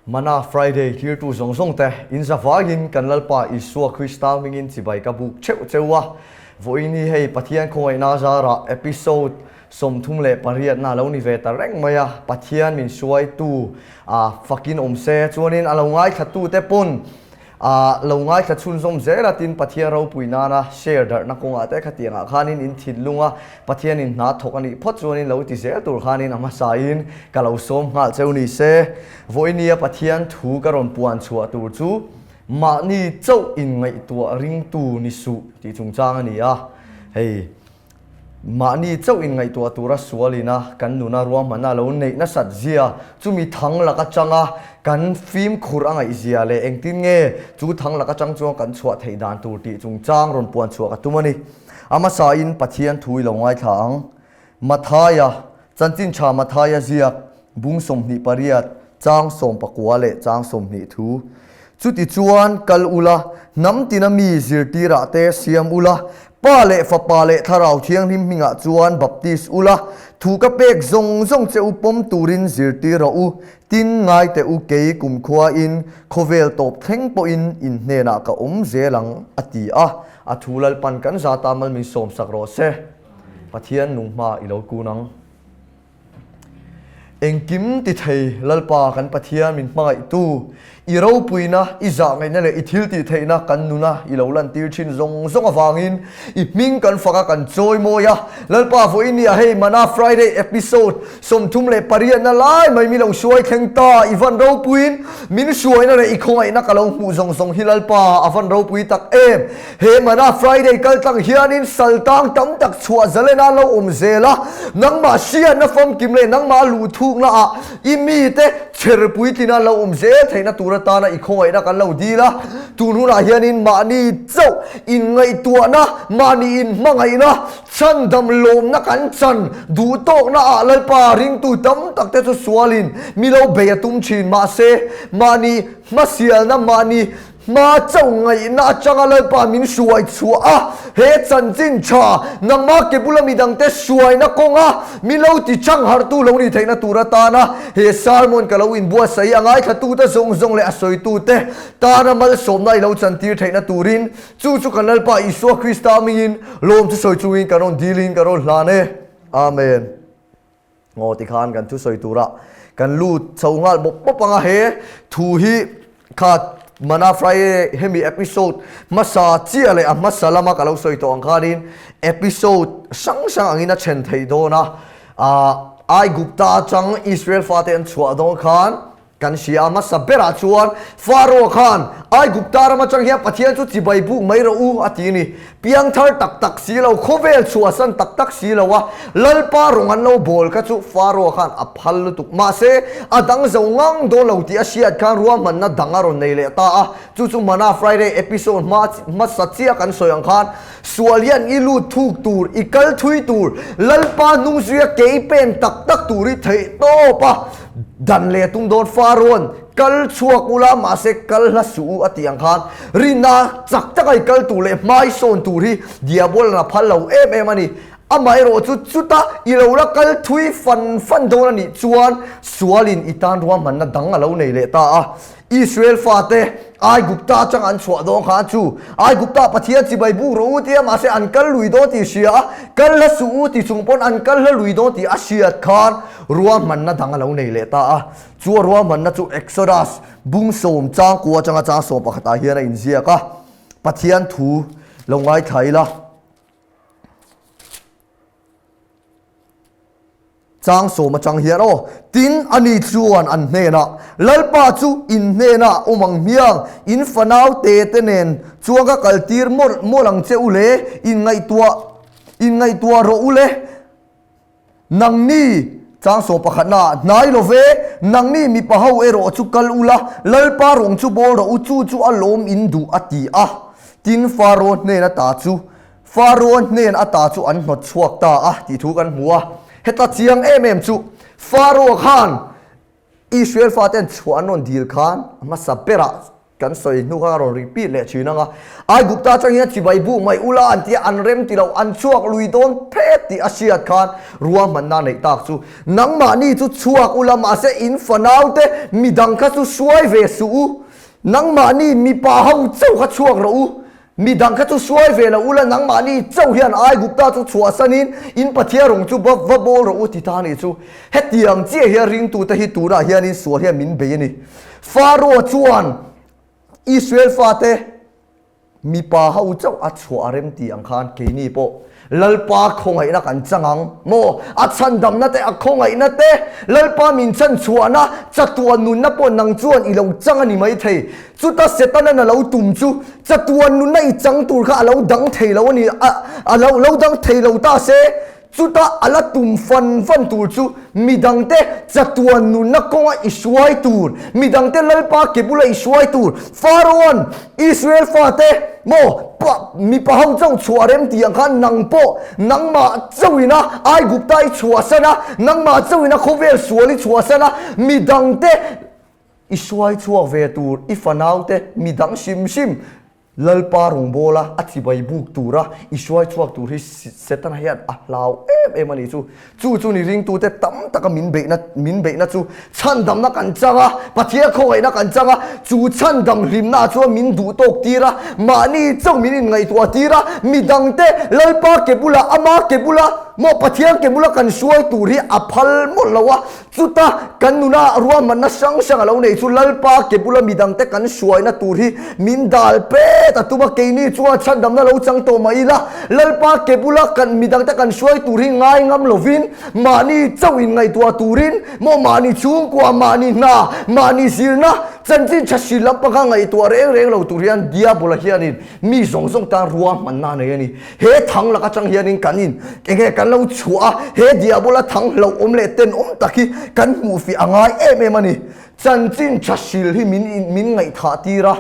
Mana Friday tirtu zawng zawng te in za vangin kan Lalpa Isua Krista hmingin chibai ka buk theuh cheu a. Vawiin hi hei Pathian khawngaihna zarah episode 38 na lo ni ve ta reng mai a, Pathian min hruaitu a fakin awm se chuanin a lo ngaithla te pawn A lo ngaithla chhunzawm zel a, tin Pathian ropui nana share darhna kawngah te khatiangah khanin in thinlung a, Pathianin hna thawk a nih phawt chuanin lo ti zel tur khanin a hmasain ka lo sawm nghal cheu ni se. Vawinia Pathian thu ka rawn puan chhuah tur chu mahni chauh inngaihtuah ringtu ni suh tih chungchang a ni a, hei. Mahni chauh in ngaihtuah tura sual ina kan nuna ruahmanna lo neih nasat zia, chumi thang lak atanga kan fimkhur a ngaih zia leh engtin nge chu thang lak atang chuan kan chhuah theih dan tur tih chungchang rawn puan chhuah ka tum a ni. A hmasain Pathian thu i lo ngaithla ang. Mathaia, Chanchin Tha Mathaia ziak, bung 28, chang 19 leh chang 20 thu. Chutichuan kal ula, hnam tina mi zirtirah te siam ula, Pa leh Fapa leh Thlarau Thianghlim hmingah chuan baptis ula, thu ka pek zawng zawng che u pawm turin zirtir rawh u, tin ngai teh u kei kumkhuain khawvel tawp thleng pawhin in hnenah ka awm zel ang, a ti a. A thu Lalpan kan zata mal min sawmsak rawh se. Pathian nung hma i lo kun ang. Engkim ti thei Lalpa kan Pathian min hmangaihtu, i ropuina, i zahngaihna leh i thiltih theihna kan nuna i lo lantir thin zawng zawng avangin i hming kan fak a kan chawimawi a. Lalpa vawiin ni ah hei Mana Friday episode 38 na lai mai mi lo hruai thleng ta, i van ropuiin min hruaina leh i khawngaihna ka lo hmuh zawng zawng hi Lalpa a van ropui tak em. He Mana Friday kal tlang hianin sal tang tam tak chhuah zalena lo awm zel a, nangmah hriatna famkim leh nangmah luh thukna ah i mite chher puitlina lo awm zel theihna tur atana i khawngaihna kan lo dil a. Tun hunah hianin mahni chauh inngaihtuahna, mahni inhmangaihna, chhandam lawmna kan chan duh tawkna ah Lalpa ringtu tam tak te chu sualin mi lo bei a tum thin. Mahse, mahni hmasialna, mahni Hma chauh ngaihna atanga Lalpa min hruai chhuah a, he chanchin tha nangmah ke bula midangte hruaina kawnga min lo ti chang harhtu lo ni theihna tur atana he sermon ka lo inbuatsaih a ngaithlatute zawng zawng leh a sawitute tana malsawmna i lo chantir theihna turin chu chu kan Lalpa Isua Krista mingin lawm chu sawi chungin ka rawn dilin ka rawn hlan e. Amen. Ngaw tikhan kan thusawi tura kan lut chho nghal bawp bawp anga he thu hi kha Mana Friday hemi episode hmasa chiah leh a hmasa lama ka lo sawi tawh ang khanin episode hrang hrang angin a then theih dawn a, Aigupta atang Israel fate an chhuah dawn khan Kan hria a hmasa berah chuan Pharaoh khan Aigupta ram atang hian Pathian chu chibai buk mai rawh u a ti a ni. Piangthar tak tak si lo, khawvel chhuahsan tak tak si lo a Lalpa rawng an lo bawl kha chu Pharaoh khan a phal lutuk. Mahse, a dang zo ngang dawn lo tih a hriat khan ruahmanna dang a rawn nei leh ta a. Chu chu Mana Friday episode hma hmasa chiah kan sawi ang khan sual hian i lut thuk tur, i kal thui tur, Lalpa hnungzuia kei pen tak tak tur i theih tawp a. Dan leh tum dawn Pharaoh-a'n kal chhuak ula mahse kal hla suh u a tih ang khan rinna chak taka i kal tur leh hmai sawn tur hi Diabolan a phal lo em em a ni. Amaherawh chu chuta i lo la kal thui fan fan dawn a nih chuan sualin i tan ruahmanna dang a lo nei leh ta a. Israel fate Aigupta atanga an chhuah dawn khan chu Aigupta Pathian chibai buk rawh u tia mahse an kal lui dawn tih hria a, kal hla suh u ti chung pawn an kal hla lui dawn tih a hriat khan ruahmanna dang a lo nei leh ta a. Chu a ruahmanna chu Exodus bung sawm changkua atanga chang sawm pakhatah hian a inziak a, Pathian thu lo ngaithla ila. Chang sawm atang hian aw, tin ani chuan an hnenah, Lalpa chu in hnenah awm ang hmiang, in fanau te te nen chuan ka kaltir mawlh mawlh ang che u le, in ngaihtuah in ngaihtuah rawh u le, nangni, Chang sawm pakhatna, hnai lo ve, nangni mipa ho erawh chu kal ula, Lalpa rawng chu bawl rawh u, chu chu a lawm in duh a ti a. Tin Faro hnen ata chu Pharaoh hnen ata chu an hnawt chhuak ta a tih thu kan hmu a. Heta chiang em em chu Pharaoh khan Israel faten chhuah an rawn dil khan a hmasa berah Kan sawi hnu kha a rawn repeat leh thin ang a, Aigupta atang hian chibai bu mai ula an tia an rem ti lo, an chhuak lui dawn phet tih a hriat khan ruahmanna neih tak chu nangmahni chu chhuak ula mahse in fanaute midang kha chu hruai ve suh u, nangmahni mipa ho chauh kha chhuak rawh u, midang kha chu hruai ve lo ula nangmahni chauh hian Aigupta chu chhuahsanin in Pathian rawng chu va va bawl rawh u ti ta a nih chu. Hetiang chiah hian ringtute hi tunah hianin sual hian min bei a ni. Faro chuan Israel fate mipa ho chauh a chhuah a rem ti ang khan keini pawh Lalpa khawngaihna kan chang ang maw? A chhandamna te, a khawngaihna te, Lalpa min chhanchhuahna, chatuan nunna pawh nang chuan i lo chang a ni maithei. Chuta Setana'n a lo tum chu chatuan nunna i chang tur kha a lo dang thei lo a ni, a lo dang thei lo ta se. Chuta a la tum fan fan tur chu midangte chatuan nunna kawnga i hruai tur, midangte Lalpa ke bula i hruai tur, Pharaoh-a'n Israel fate maw pa mipa ho chauh chhuah rem tih ang khan nang pawh nangmah chauhina Aigupta i chhuahsan a, nangmah chauhina khawvel sual i chhuahsan a, midangte i hruai chhuak ve tur, i fanaute midang hrim hrim Lalpa rawngbawla a chibai buk tura i hruai chhuak tur hi Setana hian a hlau em em a ni chu. Chu chu ni ringtute tam taka min beihna min beihna chu chhandamna kan chang a, Pathian khawngaihna kan chang a, chu chhandam hlimna chuan min duh tawk tir a, mahni chauh min inngaihtuah tir a, midangte Lalpa ke bula ama ke bula maw Pathian ke bula kan hruai tur hi a phal mawlh lo a, Chuta kan nuna ruahmanna hrang hrang a lo nei chu Lalpa ke bula midangte kan hruaina tur hi min dal pet a tum a, keini chuan chhandamna lo chang tawh mai ila, Lalpa ke bula kan midangte kan hruai tur hi ngai ngam lovin mahni chauh in ngaihtuah turin maw mahni chhungkua, mahni hna, mahni zirna chanchin tha hrilh lampang kha ngaihtuah reng reng lo tur hian Diabola hianin mi zawng zawng tan ruahmanna a nei a ni. He thang lak atang hianin kan in enge kan lo chhuah a, he diabola thang hlauhawm leh tenawm tak hi kan hmuhfiah a ngai em em a ni. Chanchin tha hril hi min in min ngaihthah tir a,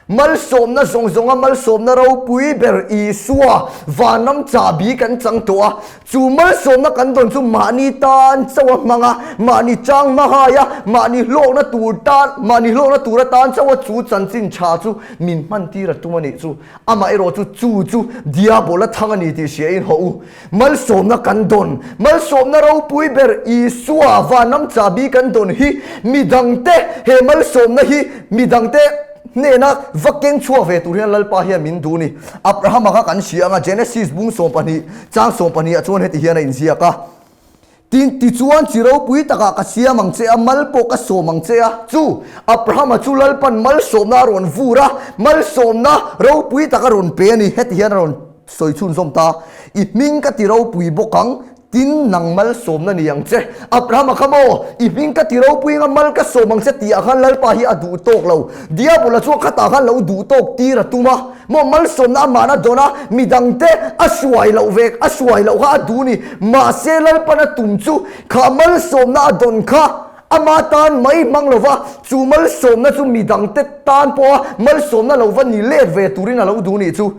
malsawmna zawng zawnga malsawmna ropui ber Isua vanram chahbi kan chang tawh a, chu malsawmna kan dawn chu mahni tan chauh a hmang a, mahni chang hma hai a, mahni hlawkna tur tan mahni hlawkna tur atan chauh a chu chanchin tha chu min hman tir a tum a nih chu. Amah erawh chu chu chu Diabola thang a ni tih hria in haw u. Malsawmna kan dawn. Malsawmna ropui ber Isua vanram chahbi kan dawn hi midangte he malsawmna hi midangte hnena va keng chhuak ve tur hian Lalpa hian min duh ni. Abrahama kha kan hria anga Genesis bung 12 chang 12 ah chuan heti hian a inziak a. Tin, tichuan chi ropui takah ka siam ang che a, mal pawh ka sawm ang che a. Chu, Abrahama chu Lalpan malsawmna a rawn vur a, malsawmna ropui tak a rawn pe a ni. Heti hian a rawn sawi chhunzawm ta, I hming ka ti ropui bawk ang, tin nang malsawmna ni ang che. Abrahama kha maw, I hming ka ti ropui anga mal ka sawm ang che tihah khan Lalpa hi a duh tawk lo. Diabola chuan khatah khan lo duh tawk tir a tum a. Maw malsawmna amahna dawn a, midangte a hruai loh ve, a hruai loh kha a duh ni. Mahse Lalpan a tum chu kha malsawmna a dawn kha ama tan mai hmang lo va, chu malsawmna chu midangte tan pawha malsawmna lo va ni let ve turin a lo duh nih chu.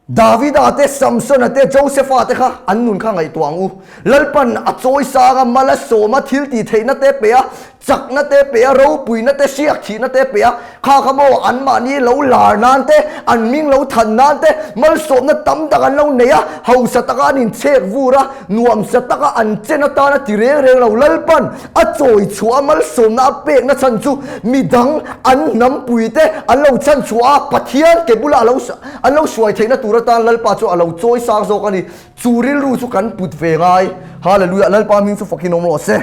Davida te, Samsona te, Josefa te kha an nun kha ngaihtuah ang u. Lalpan a chawi sang a, mal a sawm a, thil tih theihna te pe a, Chakna te pe a, ropuina te, hriak thihna te pe a, kha kha maw anmahni lo lar nan te, an hming lo than nan te, malsawmna tam tak an lo nei a, hausa taka an inchhek vur a, nuamsa taka an chen atan a ti reng reng lo. Lalpan a chawi chhuah a, malsawmna a pekna chhan chu midang an hnampui te an lo chhan chhuah a, Pathian ke bula alo an lo hruai theihna tur atan Lalpa chu a lo chawi sang zawk a ni. Chu rilru chu kan put ve ngai. Hallelujah! Lalpa hming chu fakin awm rawh se.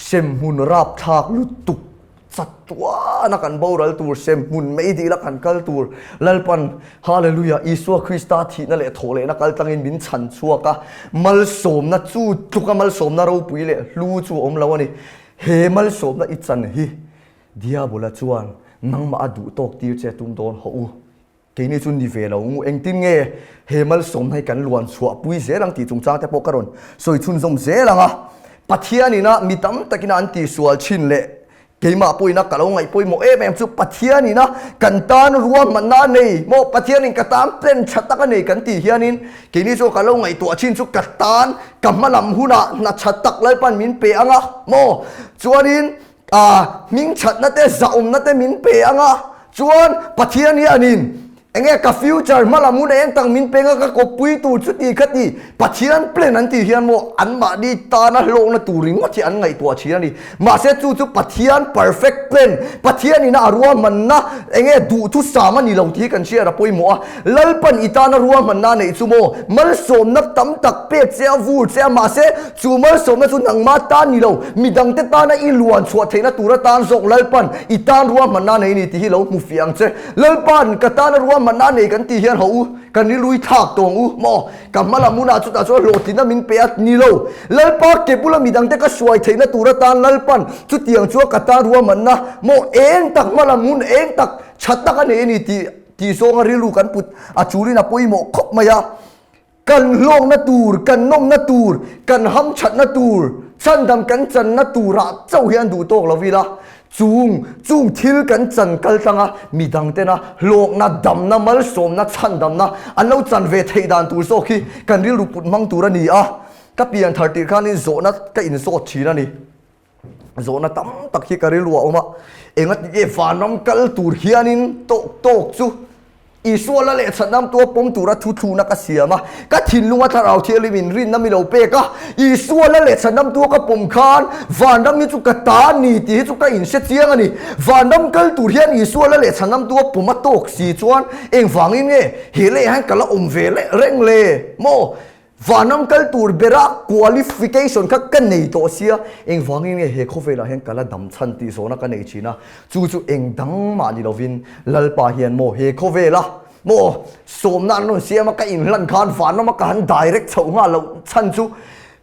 Hremhmun rapthlak lutuk chatuana kan boral tur, hremhmun mei dila kan kal tur, Lalpan Hallelujah Isua Krista thihna leh thawhlehna kal tlangin min chhan chhuak a, malsawmna chu tluka malsawmna ropui leh hlu chu a awm lo a ni. He malsawmna i chan hi Diabola chuan nangmah a duh tawk tir che tum dawn hawh u. Keini chu ni ve lo ngu, engtin nge he malsawmna hi kan luan chhuah pui zel ang tih chungchang te pawh ka rawn sawi chhunzawm zel ang a. Pathian ina mi tam takin an tihsual thin leh keimah pawhin a ka lo ngaih pawimawh em em chu Pathian ina kan tan ruahmanna a nei maw, Pathian in ka tan plan tha tak a nei kan tih hianin keini chu ka lo ngaihtuah thin chu ka tan ka hma lam hunah hna tha tak Lalpan min pe ang a maw, chuanin. A hmingchhatna te zahawmna te min pe ang a, chuan Pathian hianin enge ka future hmalam hun eng tak min peng a ka kawppui tur chuti kha ti Pathian plan an tih hian maw anmahni tana hlawkna tur ringawt hi an ngaihtuah thin a ni. Mahse chu chu Pathian perfect plan, Pathian ina a ruahmanna enge duhthusam a ni lo tih hi kan hriat a pawimawh a. Lalpan i tana ruahmanna a neih chu maw malsawmna tam tak pek che a vur che a mahse Chu malsawmna chu nangmah tan ni lo, midangte tana i luan chhuah theihna tur atan zawk Lalpan i tan ruahmanna nei ni tih hi lo hmu fiah ang che. Lalpan ka tana ruahmanna nei kan tih hian haw u, kan rilui thlak tawng u maw? Ka hma lam hunah chutah chuan hlawhtlinna min pe a ni lo. Lalpa ke bula midangte ka hruai theihna tur atan Lalpan chutiang chuan ka tan ruahmanna maw eng tak hma lam hun eng tak tha tak a nei a ni tih tih zawnga rilru kan put a chulin a pawimawh khawp mai a. Kan hlawkna tur, kan nawmna tur, kan hamthatna tur, chhandam kan channa turah chauh hian duh tawk lo ila, chung chung thil kan chan kal tlanga midangtena hlawkna, damna, malsawmna, chhandamna an lo chan ve theih dan tur zawk hi kan rilru put hmang tur a ni a. Ka pian thar tirh khanin zawhna ka inzawt thin a ni. Zawhna tam tak hi ka rilru a awm a, engati nge vanram kal tur hianin tawk tawk chu Isua la leh chhatnam tua pawm tura thuthluna ka siam a, ka thinlunga thlarau thianghlim in rinna mi lo pek a, Isua la leh chhatnam tua ka pawm khan vanram hi chu ka ta ni tih hi chu ka inhre chiang a ni. Vanram kal tur hian Isua la leh chhatnam tua pawm a tawk si chuan engvangin nge he leh hian ka la awm ve leh reng le maw? Vanram kal tur bera qualification kha ka nei tawh sia, engvangin nge he khawvelah hian ka la dam chhan tih zawhna ka nei thin a, chu chu eng dang mah ni lovin Lalpa hian maw he khawvela maw sawmna an rawn siam a ka inhlan khan vanrama ka han direct chhoh nghal loh chhan chu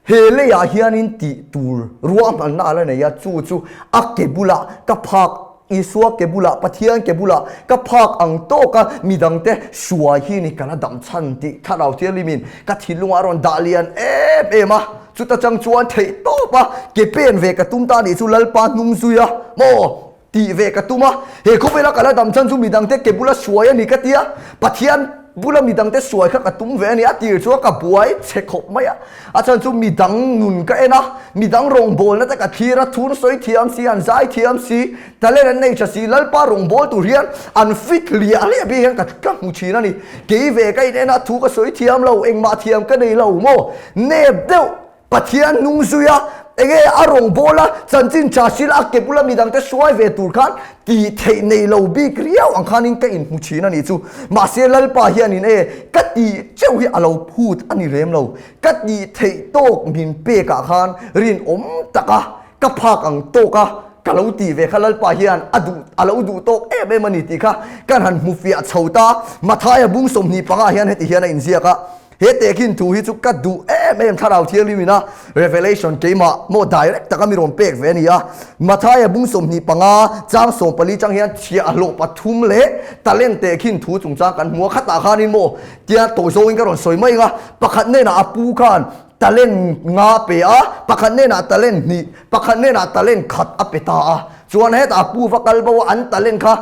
he leiah hianin tih tur ruahmanna a la nei a, chu chu a ke bulah ka phak Isua ke bulah, Pathian ke bulah ka phak ang tawk a, midangte hruai hi ni ka la dam chhan tih Thlarau Thianghlimin ka thinlungah a rawn dah lian em em a, chuta chang chuan theih tawp a, ke pen ve ka tum ta nih chu Lalpa hnung zui a maw tih ve ka tum a, he khawvela ka la dam chhan chu midangte ke bula hruai a ni ka ti a, Pathian bula midangte hruai kha ka tum ve a ni, a tir chuan ka buai chhe khawp mai a. A chhan chu midang nun ka en a, midang rawngbawlna te ka thlir a, thun sawi thiam si, an zai thiam si, talent an nei tha si, Lalpa rawngbâwl tur hian an fit hliah hliah bik hian ka ka hmu thin a ni. Kei ve ka in en a, thu ka sawi thiam lo, engmah thiam ka nei lo maw? Nep deuh Pathian hnung zui a, enge a rawngbâwl a, chanchin tha hril a ke bula midangte hruai ve tur khan tih theih nei lo bik riau ang khanin ka inhmu thin a nih chu. Mahse Lalpa hianin e, ka tih cheuh hi a lo phut a ni lem lo. Ka tih theih tawk min pekah khan rinawm taka ka phak ang tawka ka lo tih ve kha Lalpa hian a duh a lo duh tawk em em a ni tih kha kan han hmu fiah chho ta. Mathaia bung 25 hian heti hian a inziak a, He tehkhin thu hi chu ka duh em em Thlarau Thianghlim ina Revelation keimah maw direct taka mi rawn pek ve a ni a. Mathaia bung 25 chang 14 chang hian chhiah hlawh pathum leh talent tehkhin thu chungchang kan hmu a, khatah khanin maw tia tawi zawngin ka rawn sawi mai ang a, pakhat hnenah a pu khan talent nga a pe a, pakhat hnenah talent hnih, pakhat hnenah talent khat a pe ta a, chuan hetah a pu va kal bo a, an talent kha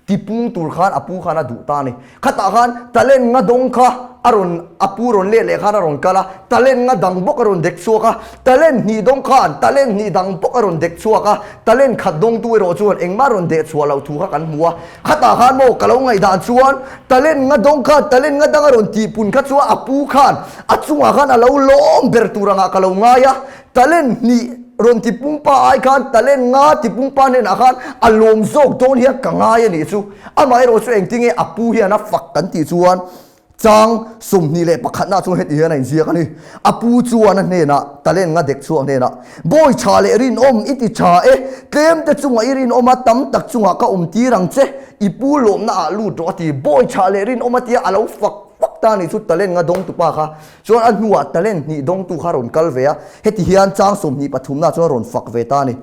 Tipung tur khan a pu khan a duh ta a ni. Khatah khan talent nga dawng kha a rawn a pu rawn let leh khan a rawn kal a, talent nga dang bawk a rawn dek chhuak a, talent hnih dawng khan talent hnih dang bawk a rawn dek chhuak a, talent khat dawngtu erawh chuan engmah rawn deh chhuah loh thu kha kan hmu a. Khatah khan maw ka lo ngaihdan chuan talent nga dawng khan talent nga dang a rawn tihpun kha chuan a pu khan a chungah khan a lo lawm ber tur angah ka lo ngai a, Talent hnih rawn ti pungpa ai khan talent nga ti pungpa hnenah khan a lawm zawk dawn hian ka ngai a nih chu. Amaherawh chu engtinge a pu hian a fak kan tih chuan chang 21 na chuan heti hian a inziak a ni. A pu chuan a hnenah talent nga dek chhuak hnenah, Bawi tha leh rinawm i ti tha e, tlem te chungah i rinawm a, tam tak chungah ka awm tir ang che, i pu lawmna ah lut rawh a ti. Bawi tha leh rinawm a tia a lo fak fak ta a nih chu talent nga dawng tupa kha. Chuan a hnuah talent hnih dawngtu kha rawn kal ve a, heti hian chang 20 pathumna chuan rawn fak ve ta a ni.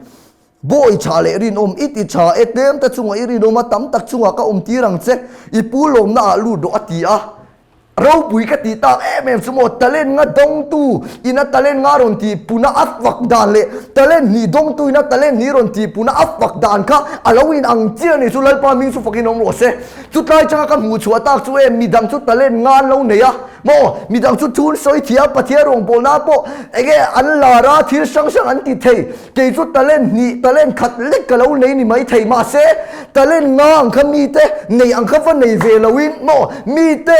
Bawi tha leh rinawm, i ti tha e, tlem te chungah i rinawm a, tam tak chungah ka awm tir ang che, i pu lawmna ah lut rawh a ti a. Ropui ka tih tak em em chu maw talent nga dawngtu ina talent nga rawn tih puna a fak dan leh talent hnih dawngtu ina talent hnih rawn tih puna a fak dan kha a lo in ang chiah a ni chu Lalpa hming chu fakin awm rawh se. Chutlai changa ka hmuh chhuah tak chu em midang chu talent nga an lo nei a maw midang chu thun sawi thiam Pathian rawngbawlna pawh enge an lar a thil hrang hrang an ti thei kei chu talent hnih talent khat lek ka lo nei ni mai thei mahse talent nga ang kha mite nei ang kha va nei ve loin maw mite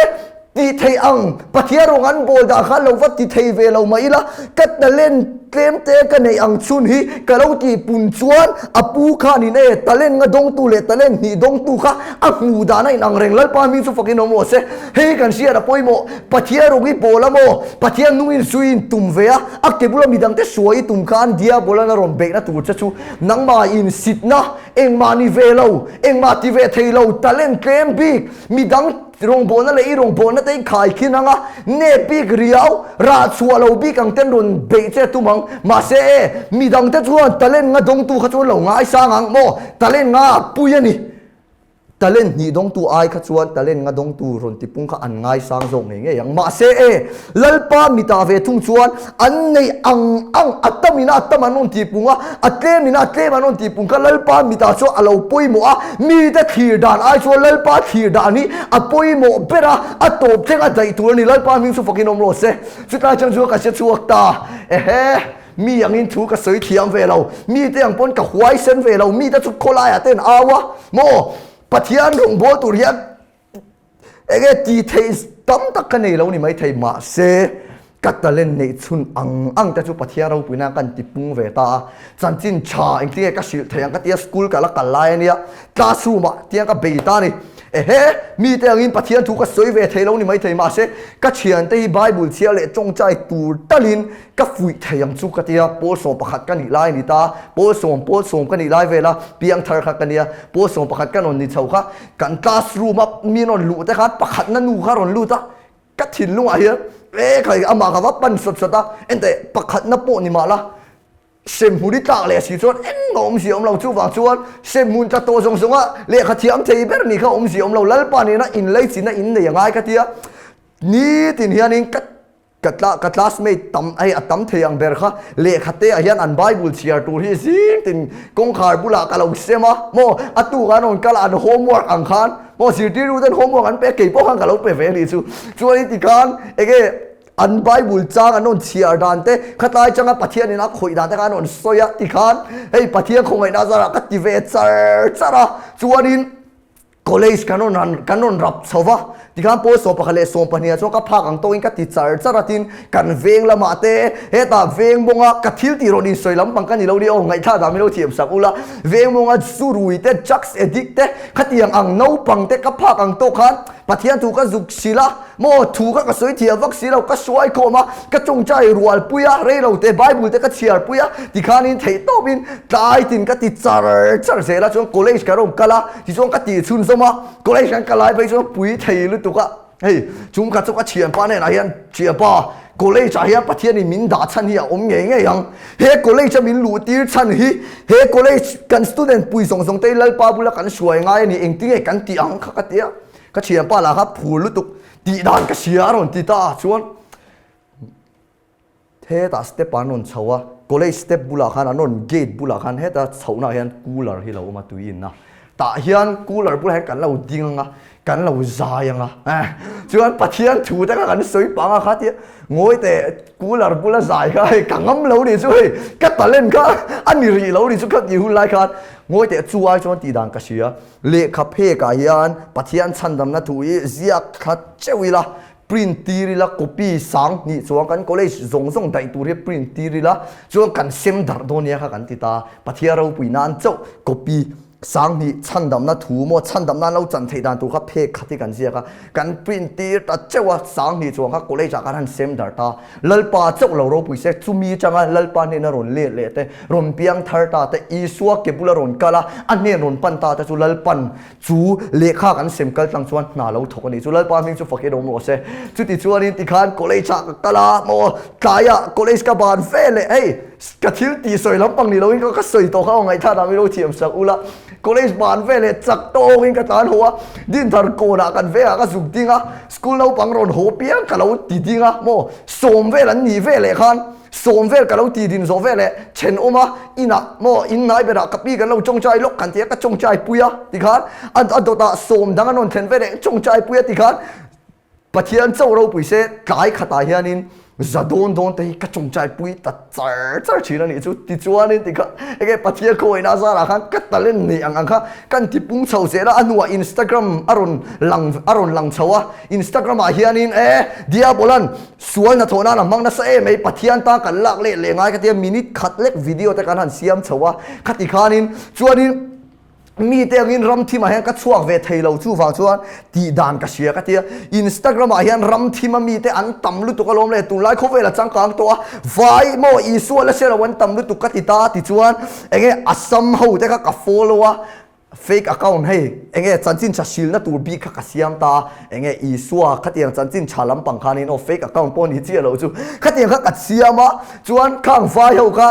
tih theih ang Pathian rawng an bawl dah kha lo va ti thei ve lo mah ila ka talent tlem te ka neih ang chhun hi ka lo tih pun chuan a pu khanin e talent nga dawngtu leh talent hnih dawngtu kha a hmuh dan a inang reng Lalpa hming chu fakin awm rawh se hei kan hriat a pawimawh Pathian rawng i bawl a maw Pathian nungin zui in tum ve a a ke bula midangte suai i tum khan Diabolan a rawn beihna tur che chu nangmah insitna engmah ni ve lo engmah ti ve thei lo talent tlem bik midang Rawngbawlna leh i rawngbawlna te i khai khin ang a, nep bik riau, rah chhuah lo bik ang ten rawn beih che tum ang. Mahse e, midang te chuan talent nga dawngtu kha chuan lo ngaisang ang maw? Talent nga a pui a ni. Talent hnih dawngtu ai kha chuan talent nga dawngtu rawn tipung kha an ngaisang zawk ngei ngei ang. Mahse e, Lalpa mitah ve thung chuan an neih ang ang, a tam ina a tam an rawn tipung a, a tlem ina a tlem an rawn tipung kha Lalpa mitah chuan a lo pawimawh a, mite thlir dan ai chuan Lalpa thlir dan hi a pawimawh ber a, a tawp thleng a daih tur a ni. Lalpa hming chu fakin awm rawh se. Chutlai chang chu ka hre chhuak ta. Ehe, mi angin thu ka sawi thiam ve lo, mite ang pawn ka huaisen ve lo, mite chu khawlaiah te an au a, maw Pathian rawngbâwl tur hian Enge tih theih tam tak ka nei lo ni maithei mahse ka talent neih chhun ang ang te chu Pathian ropuina kan ti pung ve ta a, chanchin tha engtin nge ka hrilh theih ang ka tia school ka la kal lai ania classroom ah tiang ka bei ta a ni. Ehe mite angin Pathian thu ka sawi ve thei lo ni maithei mahse ka thiante hi Bible chhiar leh tawngtai tur talin Ka fuih thei ang chu ka tia, pawl 11 ka nih lai a ni ta, pawl sawm, pawl sawm ka nih lai vela piangthar kha ka nia, pawl 11 ka rawn ni chho kha, kan class room a mi rawn luh te khan pakhatna nu kha rawn lut a, ka thinlungah hian e khai amah ka va pan sawt sawt a, enteh pakhatna pawh ni mah la, semhmun i tlak leh si chuan engmah awmzia awm lo, chuvang chuan semhmun tla tawh zawng zawnga lehkha thiam thei ber ni kha awmzia awm lo, Lalpa nena inleichina innei a ngai ka tia, nitin hianin ka Ka tla ka classmate tam hei a tam thei ang ber kha lehkha te ah hian an bible chhiar tur hi zing tin kawngkhar bulah ka lo sem a maw a tuk an rawn kal a an homework ang khan maw zirtirtu ten homework an pe a kei pawh khan ka lo pe ve a nih chu chuan i ti khan enge an bible chang an rawn chhiar dan te khatlai changa Pathian in a khawih dan te kha an rawn sawi a ti khan hei Pathian khawngaihna zarah ka ti ve char char a chuanin College kan rawn ran kan rawn rap chho va, tikhan pawl 11 leh 12 ah chuan ka phak ang tawkin ka ti char char a tin kan veng lamah te hetah veng mawnga ka thil tih rawn insawi lampang ka ni lo nia aw ngaihthlak dan min lo thiam sak ula veng mawnga zu rui te drugs addict te khatiang ang naupang te ka phak ang tawk khan Pathian thu ka zuk sil a Maw thu kha ka sawi thiam vak si lo, ka hruai khawm a, ka tawngtai rual pui a, rei lo te Bible te ka chhiar pui a, tikhanin theih tawpin tlai tin ka ti char char zel a, chuan college ka rawn kal a, tichuan ka tih chhunzawm a, college kan kal lai phei chuan pui thei lutuk a, hei chung kha chu ka thianpa hnenah hian thianpa college ah hian Pathianin min dah chhan hi a awm ngei ngei ang, he college a min luh tir chhan hi he college kan student pui zawng zawng te hi Lalpa bula kan hruai ngai a ni, engtinge kan tih ang kha ka ti a. Ka thianpa lah kha phur lutuk tih dan ka hria a rawn ti ta a chuan hetah step ah an rawn chho a, college step bulah khan an rawn gate bulah khan heta chhohna ah hian cooler hi lo awm a tui inna tah hian cooler bulah hian kan lo ding ang a kan lo zai ang a eh chuan Pathian thu te kha kan sawi pang a kha tia ngawi teh cooler bula zai kha hei ka ngam lo nih chu hei ka talent kha a ni rih lo nih chu kha tih hun lai khan ngawi teh chu ai chuan tih dan ka hria. Lehkha phekah hian Pathian chhandamna thu hi ziak thla teuh ila, print tir ila, copy sang hnih chuan kan college zawng zawng daih tur hi print tir ila, chuan kan sem darh dawn nia kha kan ti ta. Pathian ropui nan chauh copy sang hnih chhandamna thu maw chhandamna an lo chan theih dan tur kha phek khat hi kan ziak a, kan print tir ta teuh a, sang hnih chuan kha college ah khan han sem darh ta. Lalpa chauh lo ropui se, chumi atanga Lalpa hnena rawn let leh te, rawn piang thar ta te, Isua ke bula rawn kal a, a hnen rawn pan ta te chu Lalpan chu lehkha kan sem kal tlang chuan hna lo thawk a ni. Chu Lalpa hming chu fakin awm rawh se. Chuti chuanin tikhan college ah ka kal a, maw tlaiah college ka ban ve leh hei. Ka thil tih sawi lampang ni loin ka sawi tawh kha aw ngaihthlak dah milo thiam sak ula. College ban vel leh chak tawngin ka tlan haw a, Dinthar kawnah kan vengah ka zuk ding a, school naupang rawn haw piang ka lo ti ding a maw, sawm vel an nih veleh khan sawm vel ka lo ti din zawh veleh thenawm a inah maw in hnai berah ka pi kan lo tawngtai lawk kan ti a ka tawngtai pui a tikhan a dawtah sawm dang an rawn thlen veleh tawngtai pui a tikhan Pathian chauh ropui se tlai khatah hianin za dawn dawn te hi ka tawngtai pui ta char char thin a nih chu. Tichuanin tikha enge Pathian khawngaihna zarah khan ka talent neih ang ang kha kan ti pung chho zel a, a hnuah Instagram a rawn lang a rawn lang chho a, Instagram ah hianin e Diabolan sual hnathawh nan a hmang nasa em mai Pathian tan kan lak leh leh ngai ka tia minute khat lek video te kan han siam chho a, khati khanin chuanin Mite angin ram thimah hian ka chhuak ve thei lo chuvang chuan tih dan ka hria ka tia. Instagram ah hian ram thima mite an tam lutuk alawm le tunlai khawvel a changkang tawh a, vai maw Isua la hre lo an tam lutuk ka ti ta tichuan enge Assam ho te kha ka follow a, fake account hei enge chanchin tha hrilna tur bik kha ka siam ta enge Isua khatiang chanchin tha lampang khanin aw fake account pawh ni chiah lo chu khatiang kha ka siam a chuan khang vai ho kha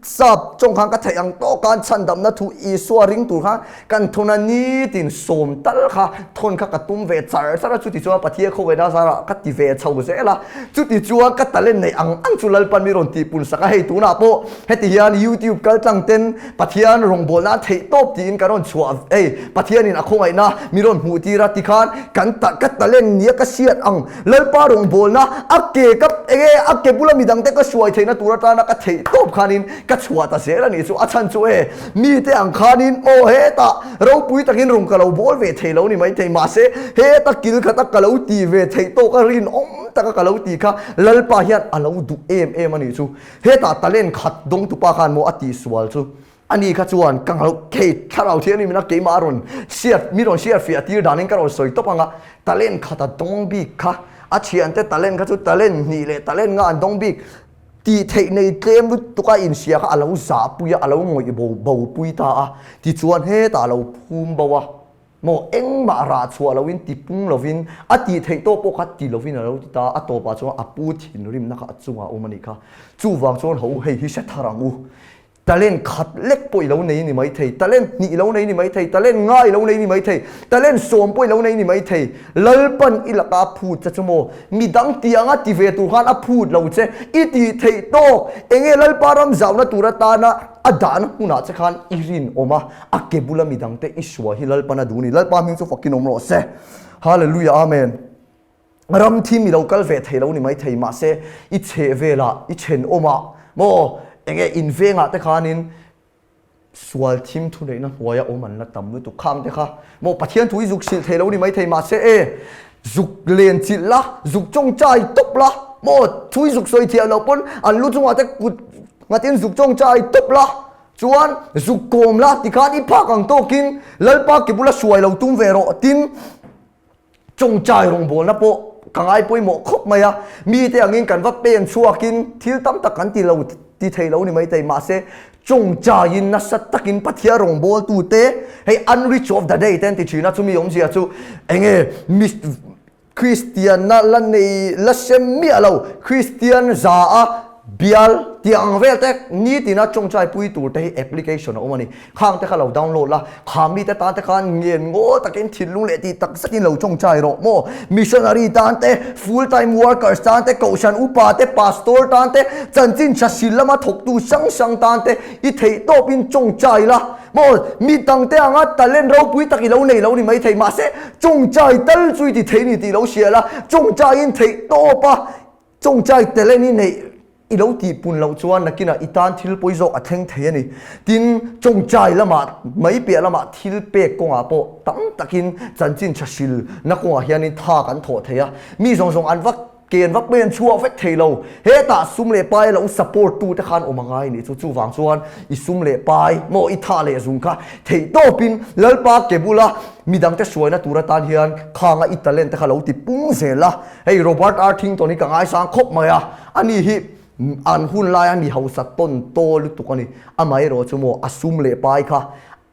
Sap chawng khan ka theih ang tawk a, chhandamna thu Isua ring tur khan kan thawn a, nitin sawm tal kha thawn kha ka tum ve char char a, chuti chuan Pathian khawveina zarah ka ti ve chho zel a, chuti chuan ka talent neih ang ang chu Lalpan mi rawn tihpun sak a, hei tunah pawh heti hian YouTube kal tlang ten Pathian rawngbawlna nan theih tawp tiin ka rawn chhuah hei Pathianin a khawngaihna mi rawn hmuh tir a tikhan kan ka talent nia ka hriat ang Lalpa rawngbawlna a ke ka enge a ke bula midangte ka hruai theihna tur atana ka theih tawp khanin ka chhuah ta zel a nih chu. A chhan chu e, mite ang khanin aw hetah ropui takin rawn ka lo bawl ve thei lo ni maithei mahse heta kil khata ka lo tih ve theih tawk a rinawm taka ka lo tih kha Lalpa hian a lo duh em em a nih chu. Hetah talent khat dawngtupa khan maw a tihsual chu. Ani kha chuan ka ngauh thei thlarau thianghlim ina keimah a rawn hriat mi rawn hriat fiah tir danin ka rawn sawi tawp ang a, talent khat a dawng bik kha, a thiante talent kha chu talent hnih leh talent nga an dawng bik tih theih nei tlem lutuk a inhria kha a lo zahpui a, a lo ngawih bo bopui ta a, tichuan hetah a lo phum bo a. Maw engmah rah chhuah loin ti pung lovin a tih theih tawh pawh kha ti lovin a lo ti ta, a tawpah chuan a pu thinrimna kha a chungah a awm a nih kha. Chuvang chuan ho hei hi hre thar ang u. Talent khat lek pawh i lo nei ni mai thei, talent hnih i lo nei ni mai thei, talent nga i lo nei ni mai thei, talent sawm pawh i lo nei ni mai thei. Lalpan i laka a phut che chu maw? Midang ti anga ti ve tur khan a phut lo che, i tih theih tawk. Enge Lalpa ram zauna tur atana a dahna hmunah che khan i rinawm a, a ke bula midangte i hruai hi Lalpan a duh a ni. Lalpa hming chu fakin awm rawh se. Hallelujah Amen. Ram thi mi lo kal ve thei lo ni mai thei mahse i chheh velah i thenawmah maw enge in vengah te khanin sual thim thuneihna hnuaia awm an la tam lutuk khang te kha maw Pathian thu i zuk hrilh thei lo ni mai thei mahse e zuk len chilh la zuk tawngtai tawp la maw thu i zuk sawi thiam loh pawn an lu chungah te kut nghatin zuk tawngtai tawp la Chuan zuk kawm la tikhan i phak ang tawkin Lalpa ke bula hruai lo tum ve rawh tin tawngtai rawngbawlna pawh ka ngai pawimawh khawp mai a, mite angin kan va pen chhuakin thil tam tak kan ti lo ti thei lo ni maithei mahse tawngtaiin nasa takin Pathian rawngbawltute hei unreach of the day te an ti thin a chumi awmzia chu enge Kristianna la nei la sem miah lo, Kristian za a bial tih ang vel te nitina tawngtai pui tur te hi application a awm a ni. Khang te kha lo download la, kha mite tan te khan ngen ngawl takin thinlung leh tih tak zetin lo tawngtai rawh maw? Missionary tan te, full time workers tan te, kohhran upa te, pastor tan te, chanchin tha sil lama thawktu hrang hrang tan te i theih tawpin tawngtai la. Maw, mi dangte anga talent ropui tak i lo nei lo ni maithei, mahse chawngchai tal chu i ti thei ni tih lo hria la, chawngchaiin theih tawp a, chawngchai talent i neih i lo tihpun loh chuan nakinah i tan thil pawi zawk a thleng thei a ni. Tin, chawngchai lamah mai piah lamah thil pek kawngah pawh tam takin chanchin tha hrilna kawngah hianin tha kan thawh thei a, mi zawng zawng an va Ken vak mai an chhuak vek thei lo. Hetah sum leh pai lo support tu te khan awm a ngai nih chu. Chuvang chuan i sum leh pai maw i tha leh zung kha theih tawpin Lalpa ke bula midangte hruaina tur atan hian khanga i talent te kha lo ti pung zel a. Hei Robert R Thington hi ka ngaisang khawp mai a, ani hi an hun laia mi hausa tawn taw lutuk a ni. Amaherawh chu maw a sum leh pai kha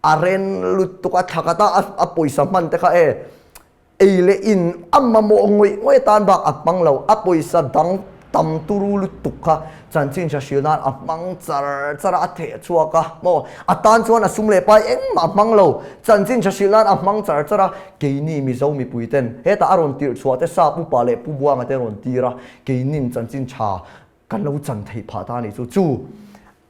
a ren lutuk a, thla khat a a pawisa hman te kha e Ei leh in a mamawh ngawih ngawih atan bak a hmang lo, a pawisa dang tam turu lutuk kha chanchin hra hrilh nan a hmang char char a, a theh chhuak a maw? A tan chuan a sum leh pai engmah a hmang lo, chanchin hra hrilh nan a hmang char char a, keini Mizo mipui ten hetah a rawn tirh chhuah te Sap upa leh Pu Buanga te rawn tir a, keinin chanchin tha kan lo chan theih phah ta a nih chu. Chu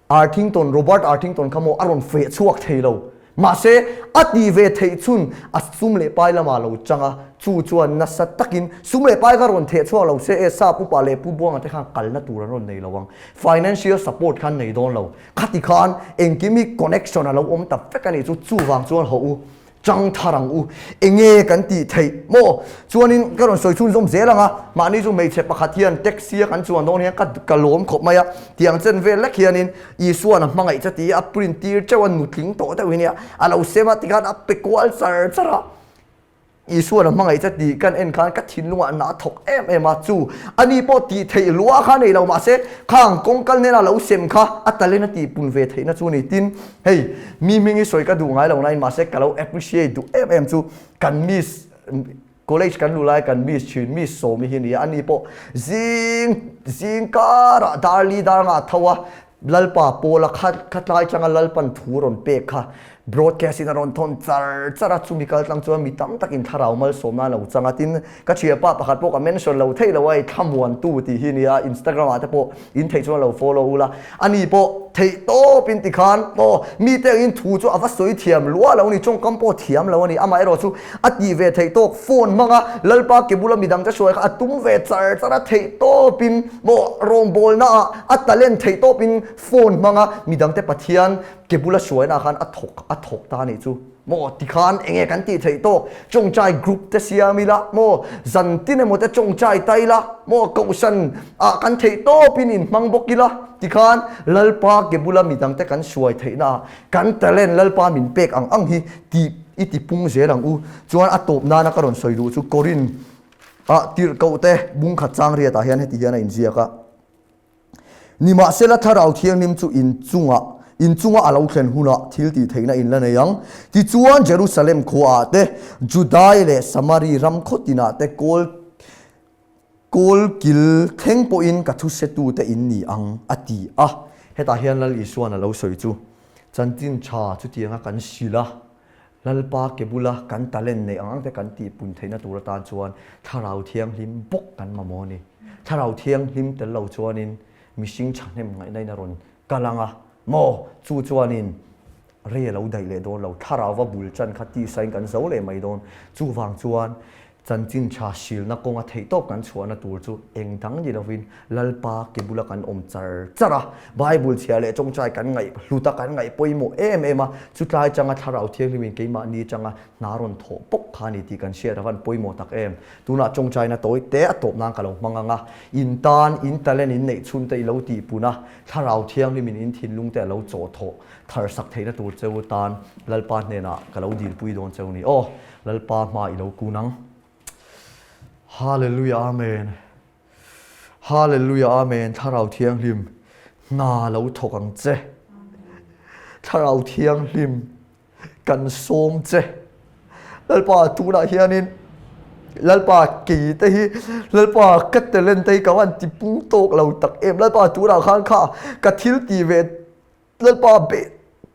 Arthington, Robert Arthington kha maw a rawn feh chhuak thei lo. Mahse, a ti ve theih chhun a sum leh pai lamah lo chang a, chu chuan nasa takin sum leh pai kha rawn theh chhuak lo se e, Sap upa leh Pu Buanga te khan kalna tur an rawn nei lo ang. Financial support khan nei dawn lo. Khati khan engkim hi connection a lo awm ta vek a nih chu, chuvang chuan hawh u. Chang thar ang u, enge kan tih theih maw? Chuanin ka rawn sawi chhunzawm zel ang a, mahni chu hmeichhe pakhat hian taxi a kan chuan dawn hian ka ka lawm khawp mai a, tiang chen vel lek hianin Isua'n a hmangaih che tih a print tir teuh a, nutling tawh deuh hi nia, a lo sem a tikhan a pe kual char char a. Isua'n a hmangaih che tih kan en khan ka thinlungah na a thawk em em a, chu ani pawh tih theih lua kha nei lo mahse khang kawngkal nena lo sem kha a talent a tihpun ve theihna chu a ni. Tin, Hei, mi hming hi sawi ka duh ngai lo nain mahse ka lo appreciate duh em em chu kan miss college kan luh lai kan miss thin miss Sawmi hi nia ani pawh zing zing karah darli dar nga tho a Lalpa Pawla kha khatlai changa Lalpan thu rawn pek kha broadcast in a rawn thawn char char a chumi kal tlang chuan mi tam takin thlarau malsawmna a lo chang a tin ka thianpa pakhat pawh ka mention lo theih lo a hei thlamuantu tih hi nia Instagram ah te pawh In theih chuan lo follow ula, ani pawh theih tawp in tikhan aw mite angin thu chu a va sawi thiam lua lo a ni, tawngkam pawh thiam lo a ni, amaherawh chu a tih ve theih tawk phone hmanga Lalpa ke bula midang te hruai kha a tum ve char char a, theih tawp in maw rawngbawlna ah a talent theih tawp in phone hmanga midang te Pathian ke bula hruaina ah khan a thawk a thawk ta a nih chu. Maw tikhan enge kan tih theih tawk tawngtai group te siam ila maw zan tin emaw te tawngtai ta ila maw kohhran ah kan theih tawpin in hmang bawk ila tikhan Lalpa ke bula midang te kan hruai theihna ah kan talent Lalpa min pek ang ang hi tih i ti pung zel ang u chuan a tawp nana ka rawn sawi duh chu Korin ah tirhkoh te bungkhat chang riat ah hian heti hian a inziak a. Nimahsela Thlarau Thianghlim chu in chungah, in chunga a lo thlen hunah thil tih theihna in la nei ang. Tichuan Jerusalem khuaah te, Judai leh Samari ram khaw tinah te kawl kawl kil thleng pawhin ka thusetute in ni ang, a ti a. Hetah hian Lal Isua'n a lo sawi chu, Chanchin tha chutianga kan hrilh a, Lalpa ke bula kan talent neih ang ang te kan tihpun theihna tur atan chuan Thlarau Thianghlim bawk kan mamawh a ni. Thlarau Thianghlim tel lo chuanin mihring thahnem ngaihna in a rawn kal ang a, maw? Chu chuanin rei a lo daih leh dawn lo. Thlarauva bul chan kha tisain kan zo leh mai dawn. Chuvang chuan Chanchin tha hrilna kawnga theihtawp kan chhuahna tur chu eng dang ni lovin Lalpa ke bula kan awm char char a, Bible chhia leh tawngtai kan ngaih hlut a, kan ngaih pawimawh em em a, chutlai changa Thlarau Thianghlimin keimahni atanga hna rawn thawh bawk kha a ni tih kan hriat a van pawimawh tak em. Tunah tawngtaina tawi te a tawp nan ka lo hmang ang a, in tan, in talent in neih chhun te i lo tihpun a, Thlarau Thianghlimin in thinlung te a lo chawh thawh thar sak theihna tur cheu tan Lalpa hnenah ka lo dilpui dawn cheu ni aw. Lalpa hma i lo kun ang. Hallelujah Amen. Hallelujah Amen Thlarau Thianghlim hna lo thawk ang che. Thlarau Thianghlim kan sawm che. Lalpa tunah hianin Lalpa kei te hi Lalpa ka talent te hi ka van tipung tawk lo tak em. Lalpa tunah khan kha ka thil tih ve Lalpa bei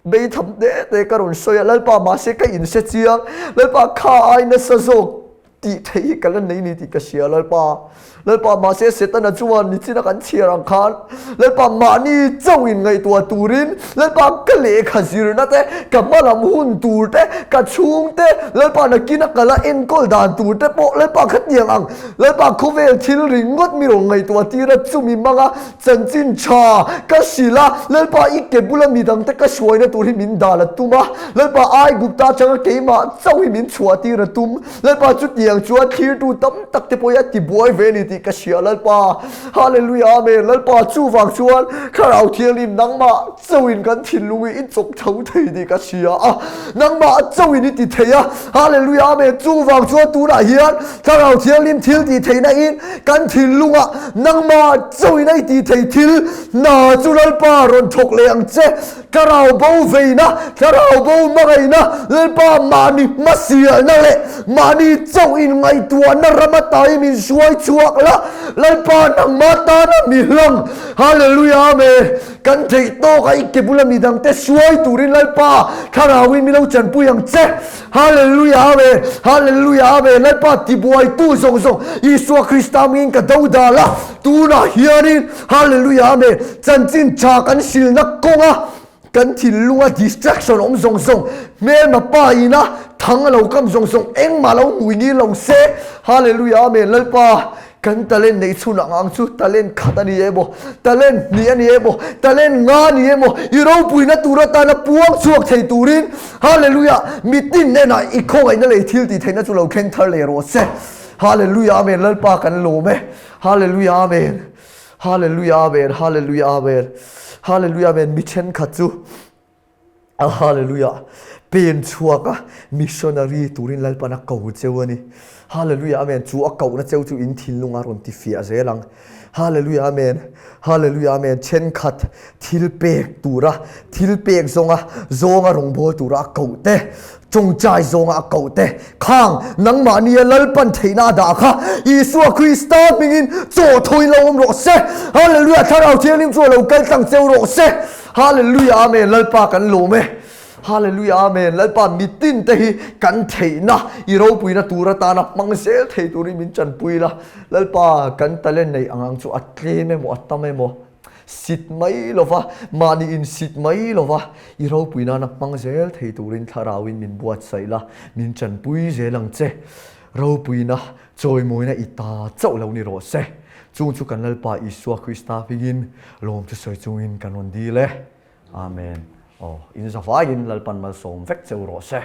bei tham te te ka rawn sawi a, Lalpa mahse ka inhre chiang, Lalpa kha ai nasa zawk tih theih hi ka la nei ni tih ka hria Lalpa. Lalpa mahse Setana chuan nichina kan chhiar ang khan Lalpa mahni chauh in ngaihtuah turin Lalpa ka lehkha zirna te, ka hmalam hun tur te, ka chhung te, Lalpa nakina ka la enkawl dan tur te pawh Lalpa khatiang ang Lalpa khawvel thil ringawt mi rawn ngaihtuah tir a chumi hmanga Chanchin tha ka hrilh a, Lalpa i ke bula midangte ka hruaina tur hi min dal a tum a, Lalpa Aigupta atanga keimah chauh hi min chhuah tir a tum, Lalpa chutiang chuan thlirtu tam tak te pawh hi a ti buai ve a ni tih ka hria Lalpa. Hallelujah Amen Lalpa chuvang chuan Thlarau Thianghlim nangmah chauhin kan thinlung hi i chawk tho thei tih ka hria a, nangmah chauhin i ti thei a, Hallelujah Amen chuvang chuan tunah hian Thlarau Thianghlim thil tih theihna in kan thinlungah nangmah chauhin a i tih thei thil hna chu Lalpa rawn thawk leh ang che. Thlarau bo veina, Thlarau bo hmangaihna, Lalpa mahni hmasialna leh mahni chauh inngaihtuahna ram ata hi min hruai chhuak la, Lalpa nangmah tana mi hlang. Hallelujah Amen. Kan theih tawk a i ke bula midangte hruai turin Lalpa Thlarauin min lo chanpui ang che. Hallelujah Amen. Hallelujah Amen. Lalpa tibuaitu zawng zawng Isua Krista hmingin ka do dal a, tunah hianin Hallelujah Amen. Chanchin tha kan hrilhna kawnga kan thinlunga distraction awm zawng zawng, hmelma pa ina thang a lo kam zawng zawng engmah lo hmui ngir lo se. Hallelujah Amen. Lalpa kan talent neih chhun ang ang chu talent khat a ni emaw, talent hnih a ni emaw, talent nga a ni emaw, i ropuina tur atana puang chhuak thei turin Hallelujah mitin hnenah i khawngaihna leh i thil tih theihna chu lo thleng thar leh rawh se. Hallelujah Amen. Lalpa kan lawm e. Hallelujah Amen. Hallelujah Amen Hallelujah Amen Hallelujah Amen Mi thenkhat chu Hallelujah pen chhuak a missionary turin Lalpan a ko cheu a ni. Hallelujah Amen Chu a kohna cheu chu in thinlung a rawn ti fiah zel ang. Hallelujah Amen Hallelujah Amen Thenkhat thil pek tura thil pek zawnga zawnga rawngbâwl tura a koh te, tawngtai zawnga a koh te, khang nangmahnia Lalpan theihna a dah kha Isua Krista hmingin chaw thawi lo awm rawh se. Hallelujah Thlarau Thianghlim chu a lo kal tlang cheu rawh se. Hallelujah Amen Lalpa kan lawm e. Hallelujah Amen Lalpa mitin te hi kan theihna i ropuina tur atana hmang zel thei turin min tanpui la. Lalpa kan talent neih ang ang chu a tlem emaw a tam emaw Sit mai lova, mahni in sit mai lova, i ropui nana hmang zel thei turin Thlarauin min buatsaih la, min chanpui zel ang che. Ropuina, chawimawina i ta chauh lo ni rawh se. Chung chu kan Lalpa Isua Krista hmingin lawm chu sawi chungin kan rawn dil e. Amen. Aw, in zavaiin Lalpan malsawm vek cheu rawh se.